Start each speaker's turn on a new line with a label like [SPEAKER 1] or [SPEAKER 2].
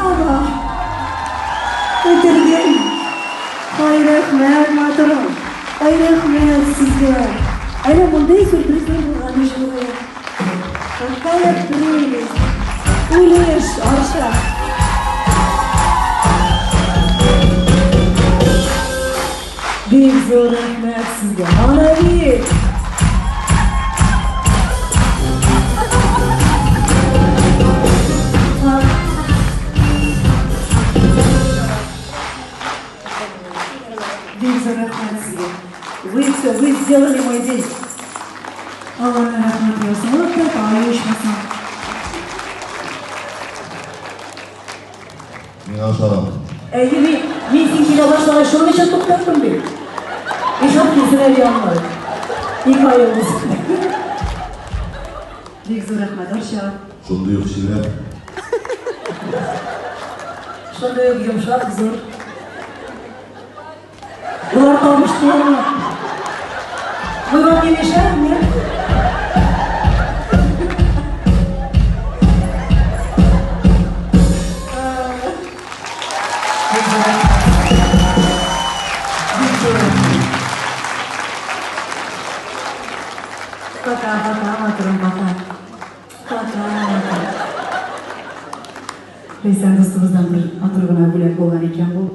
[SPEAKER 1] Ага. Үтердең. Ай, рәхмәт, матурым. Ай, рәхмәт сезгә. Әле мондый сюрпризлар булганы юк. Какая прелесть. Үлеш, Арча. Бик зур рәхмәт сезгә. Молодец. Бик зур рәхмәт сезгә. Вы все, вы сделали мой день.
[SPEAKER 2] Аллаһ рәхмәт яусын. Вот это оешмаса.
[SPEAKER 3] Миңа ошадың.
[SPEAKER 1] Әйе, мин син килә башлагач, шуның өчен туктаттым бит. Ишат килсен әле янына. Ике ай булсын. Бик зур рәхмәт, Арча.
[SPEAKER 3] Шундый ук чибәр.
[SPEAKER 1] Шундый ук йомшак, зур. Болар табыштылармы? Мы вам не мешаем, нет? Пока, пока, матурым, пока. Пока, матурым. Ләйсән дустыбыздан бер матур гына бүләк булган икән бу.